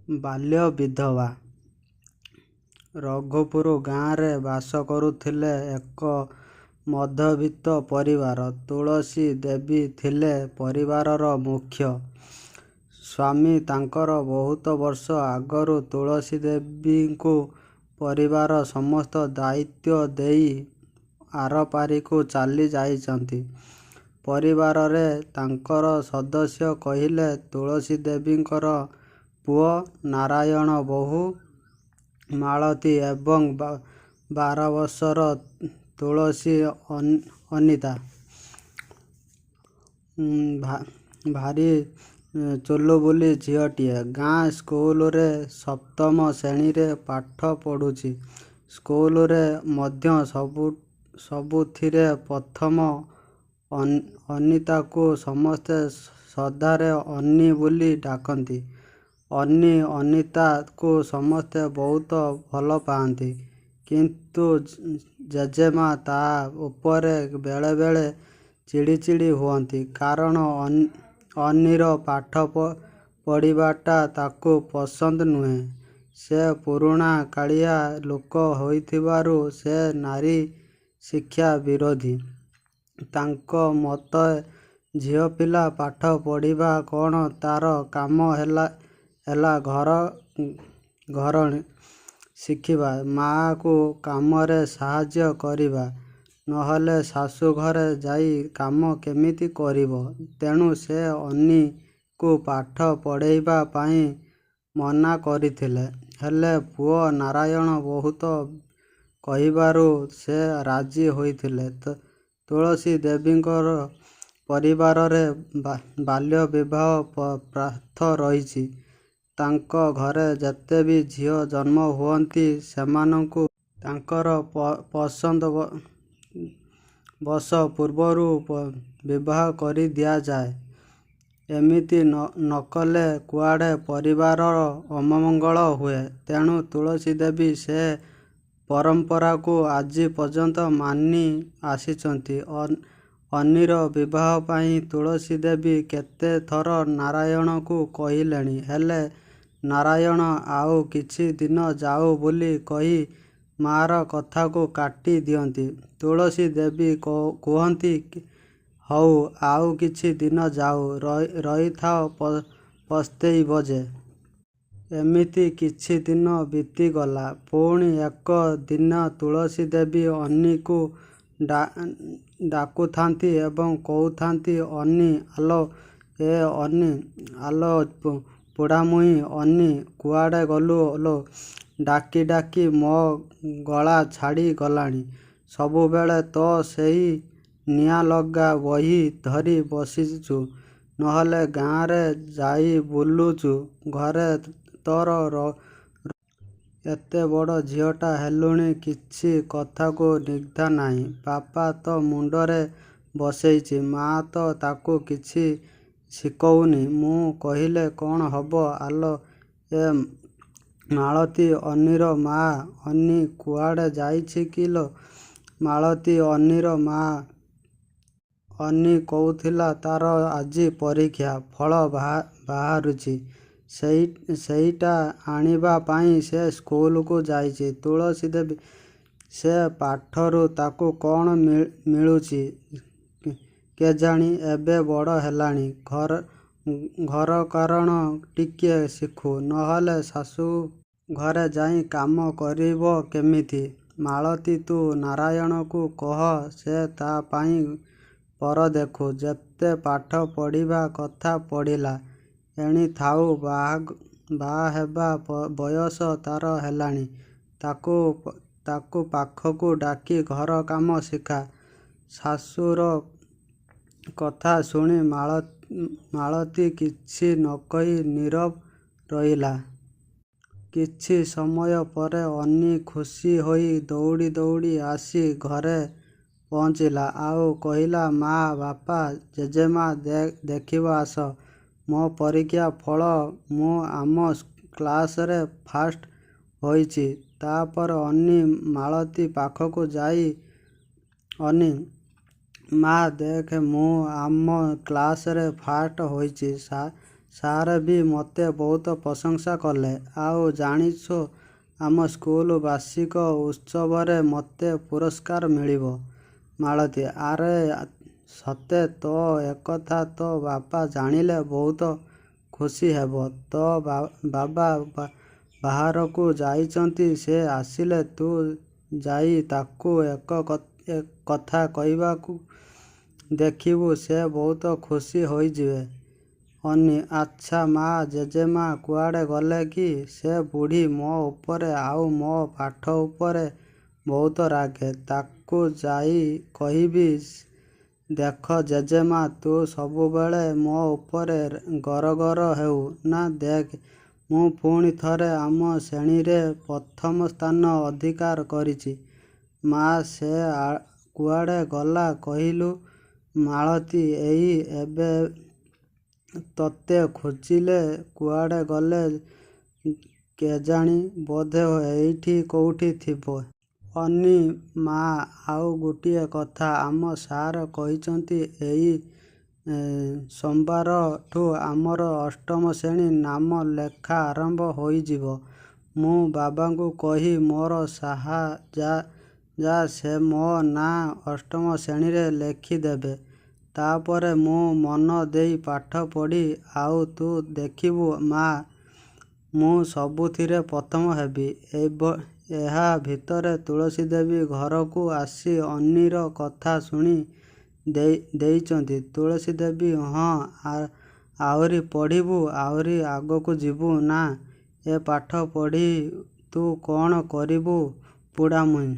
ବାଲ୍ୟ ବିଧବା। ରଘୁପୁର ଗାଁରେ ବାସ କରୁଥିଲେ ଏକ ମଧ୍ୟବିତ୍ତ ପରିବାର। ତୁଳସୀ ଦେବୀ ଥିଲେ ପରିବାରର ମୁଖ୍ୟ। ସ୍ୱାମୀ ତାଙ୍କର ବହୁତ ବର୍ଷ ଆଗରୁ ତୁଳସୀ ଦେବୀଙ୍କୁ ପରିବାରର ସମସ୍ତ ଦାୟିତ୍ୱ ଦେଇ ଆରପାରିକୁ ଚାଲି ଯାଇଛନ୍ତି। ପରିବାରରେ ତାଙ୍କର ସଦସ୍ୟ କହିଲେ ତୁଳସୀ ଦେବୀଙ୍କର ପୁଅ ନାରାୟଣ, ବୋହୂ ମାଳତୀ ଏବଂ 12 ବର୍ଷର ତୁଳସୀ ଅନିତା। ଭାରି ଚୁଲବୁଲି ଝିଅଟିଏ। ଗାଁ ସ୍କୁଲରେ ସପ୍ତମ ଶ୍ରେଣୀରେ ପାଠ ପଢ଼ୁଛି। ସ୍କୁଲରେ ମଧ୍ୟ ସବୁଥିରେ ପ୍ରଥମ। ଅନିତାକୁ ସମସ୍ତେ ଶ୍ରଦ୍ଧାରେ ଅନି ବୋଲି ଡାକନ୍ତି। ଅନି ଅନିତାକୁ ସମସ୍ତେ ବହୁତ ଭଲ ପାଆନ୍ତି। କିନ୍ତୁ ଜେଜେମା ତା' ଉପରେ ବେଳେବେଳେ ଚିଡ଼ିଚିଡ଼ି ହୁଅନ୍ତି, କାରଣ ଅନିର ପାଠ ପଢ଼ିବାଟା ତାଙ୍କୁ ପସନ୍ଦ ନୁହେଁ। ସେ ପୁରୁଣା କାଳିଆ ଲୋକ ହୋଇଥିବାରୁ ସେ ନାରୀ ଶିକ୍ଷା ବିରୋଧୀ। ତାଙ୍କ ମତେ ଝିଅପିଲା ପାଠ ପଢ଼ିବ କ'ଣ, ତା'ର କାମ ହେଲା ଘରକରଣା ଶିଖିବା, ମାଆକୁ କାମରେ ସାହାଯ୍ୟ କରିବା। ନହେଲେ ଶାଶୂଘରେ ଯାଇ କାମ କେମିତି କରିବ? ତେଣୁ ସେ ଅନିକୁ ପାଠ ପଢ଼ାଇବା ପାଇଁ ମନା କରିଥିଲେ। ହେଲେ ପୁଅ ନାରାୟଣ ବହୁତ କହିବାରୁ ସେ ରାଜି ହୋଇଥିଲେ। ତୁଳସୀ ଦେବୀଙ୍କ ପରିବାରରେ ବାଲ୍ୟ ବିବାହ ପ୍ରଥା ରହିଛି। ତାଙ୍କ ଘରେ ଯେତେବି ଝିଅ ଜନ୍ମ ହୁଅନ୍ତି, ସେମାନଙ୍କୁ ତାଙ୍କର ପସନ୍ଦ ବର୍ଷ ପୂର୍ବରୁ ବିବାହ କରି ଦିଆଯାଏ। ଏମିତି ନକଲେ କୁଆଡ଼େ ପରିବାରର ଅମଙ୍ଗଳ ହୁଏ। ତେଣୁ ତୁଳସୀ ଦେବୀ ସେ ପରମ୍ପରାକୁ ଆଜି ପର୍ଯ୍ୟନ୍ତ ମାନି ଆସିଛନ୍ତି। ଅନିର ବିବାହ ପାଇଁ ତୁଳସୀ ଦେବୀ କେତେଥର ନାରାୟଣକୁ କହିଲେଣି, ହେଲେ ନାରାୟଣ ଆଉ କିଛି ଦିନ ଯାଉ ବୋଲି କହି ମାଆର କଥାକୁ କାଟି ଦିଅନ୍ତି। ତୁଳସୀ ଦେବୀ କୁହନ୍ତି, ହଉ, ଆଉ କିଛି ଦିନ ଯାଉ, ରହିଥାଅ, ପସ୍ତେଇବ ଯେ। ଏମିତି କିଛି ଦିନ ବିତିଗଲା। ପୁଣି ଏକ ଦିନ ତୁଳସୀ ଦେବୀ ଅନିକୁ ଡାକୁଥାନ୍ତି ଏବଂ କହୁଥାନ୍ତି, ଅନି, ଆଲୋ ଏ ଅନି, ଆଲୋ ପୋଡ଼ାମୁହିଁ ଅନି, କୁଆଡ଼େ ଗଲୁ ଲୋ? ଡାକି ଡାକି ମୋ ଗଳା ଛାଡ଼ି ଗଲାଣି। ସବୁବେଳେ ତ ସେଇ ନିଆଁଲଗା ବହି ଧରି ବସିଛୁ, ନହେଲେ ଗାଁରେ ଯାଇ ବୁଲୁଛୁ, ଘରେ ତ ରହୁନୁ। ଏତେ ବଡ଼ ଝିଅଟା ହେଲୁଣି, କିଛି କଥାକୁ ନିଘା ନାହିଁ। ବାପା ତ ମୁଣ୍ଡରେ ବସେଇଛି, ମାଆ ତ ତାକୁ କିଛି ଶିଖଉନି। ମୁଁ କହିଲେ କ'ଣ ହେବ? ଆଲୋ ଏ ମାଳତୀ, ଅନିର ମାଆ, ଅନି କୁଆଡ଼େ ଯାଇଛି କି ଲୋ? ମାଳତୀ, ଅନିର ମାଆ, ଅନି କହୁଥିଲା ତା'ର ଆଜି ପରୀକ୍ଷା ଫଳ ବାହାରିଛି, ସେଇଟା ଆଣିବା ପାଇଁ ସେ ସ୍କୁଲକୁ ଯାଇଛି। ତୁଳସୀ ଦେବୀ, ସେ ପାଠରୁ ତାକୁ କ'ଣ ମିଳୁଛି କେଜାଣି? ଏବେ ବଡ଼ ହେଲାଣି, ଘରକରଣା ଟିକିଏ ଶିଖୁ, ନହେଲେ ଶାଶୂ ଘରେ ଯାଇ କାମ କରିବ କେମିତି? ମାଳତୀ, ତୁ ନାରାୟଣକୁ କହ, ସେ ତା' ପାଇଁ ବର ଦେଖୁ। ଯେତେ ପାଠ ପଢ଼ିବା କଥା ପଢ଼ିଲା, ଏଣି ଥାଉ, ବାହାହେବା ବୟସ ତା'ର ହେଲାଣି। ତାକୁ ପାଖକୁ ଡାକି ଘର କାମ ଶିଖା। ଶାଶୂର କଥା ଶୁଣି ମାଳତୀ କିଛି ନକହି ନୀରବ ରହିଲା। କିଛି ସମୟ ପରେ ଅନି ଖୁସି ହୋଇ ଦୌଡ଼ି ଦୌଡ଼ି ଆସି ଘରେ ପହଞ୍ଚିଲା ଆଉ କହିଲା, ମାଆ, ବାପା, ଜେଜେମା, ଦେଖିବ ଆସ ମୋ ପରୀକ୍ଷା ଫଳ, ମୁଁ ଆମ କ୍ଲାସରେ ଫାଷ୍ଟ ହୋଇଛି। ତା'ପରେ ଅନି ମାଳତୀ ପାଖକୁ ଯାଇ, ଅନି, ମା, ଦେଖ, ମୁଁ ଆମ କ୍ଲାସରେ ଫାଷ୍ଟ ହୋଇଛି। ସାର୍ ବି ମୋତେ ବହୁତ ପ୍ରଶଂସା କଲେ। ଆଉ ଜାଣିଛୁ, ଆମ ସ୍କୁଲ ବାର୍ଷିକ ଉତ୍ସବରେ ମୋତେ ପୁରସ୍କାର ମିଳିବ। ମାଳତୀ ଆରେ ସତେ ତ ଏକଥା ତୋ ବାପା ଜାଣିଲେ ବହୁତ ଖୁସି ହେବେ। ତୋ ବାବା ବାହାରକୁ ଯାଇଛନ୍ତି ସେ ଆସିଲେ ତୁ ଯାଇ ତାଙ୍କୁ ଏକଥା କହିବୁ ଦେଖିବୁ ସେ ବହୁତ ଖୁସି ହୋଇଯିବେ। ଅନି ଆଚ୍ଛା ମା, ଜେଜେମା କୁଆଡ଼େ ଗଲେ କି? ସେ ବୁଢ଼ୀ ମୋ ଉପରେ ଆଉ ମୋ ପାଠ ଉପରେ ବହୁତ ରାଗେ। ତାକୁ ଯାଇ କହିବି, ଦେଖ ଜେଜେମା, ତୁ ସବୁବେଳେ ମୋ ଉପରେ ଗରଗର ହେଉ ନା ଦେଖ, ମୁଁ ପୁଣି ଥରେ ଆମ ଶ୍ରେଣୀରେ ପ୍ରଥମ ସ୍ଥାନ ଅଧିକାର କରିଛି। ମା, ସେ କୁଆଡ଼େ ଗଲା କହିଲୁ? ମାଳତୀ ଏଇ ଏବେ ତୋତେ ଖୋଜୁଥିଲେ, କୁଆଡ଼େ ଗଲେ କେଜାଣି? ବୋଧହୁଏ ଏଇଠି କୋଉଠି ଥିବେ। ଅନି ମା, ଆଉ ଗୋଟିଏ କଥା, ଆମ ସାର୍ କହିଛନ୍ତି ଏଇ ସୋମବାରଠୁ ଆମର ଅଷ୍ଟମ ଶ୍ରେଣୀ ନାମ ଲେଖା ଆରମ୍ଭ ହୋଇଯିବ। ମୁଁ ବାବାଙ୍କୁ କହି ମୋର ସାହା ଯେ ସେ ମୋ ନାଁ ଅଷ୍ଟମ ଶ୍ରେଣୀରେ ଲେଖିଦେବେ। ତା'ପରେ ମୁଁ ମନ ଦେଇ ପାଠ ପଢ଼ିବି ଆଉ ତୁ ଦେଖିବୁ ମା, ମୁଁ ସବୁଥିରେ ପ୍ରଥମ ହେବି। ଏହା ଭିତରେ ତୁଳସୀ ଦେବୀ ଘରକୁ ଆସି ଅନିର କଥା ଶୁଣି ଦେଇଛନ୍ତି। ତୁଳସୀ ଦେବୀ ହଁ, ଆହୁରି ପଢ଼ିବୁ, ଆହୁରି ଆଗକୁ ଯିବୁ ନା? ଏ ପାଠ ପଢ଼ି ତୁ କ'ଣ କରିବୁ ପୋଡ଼ାମୁହିଁ?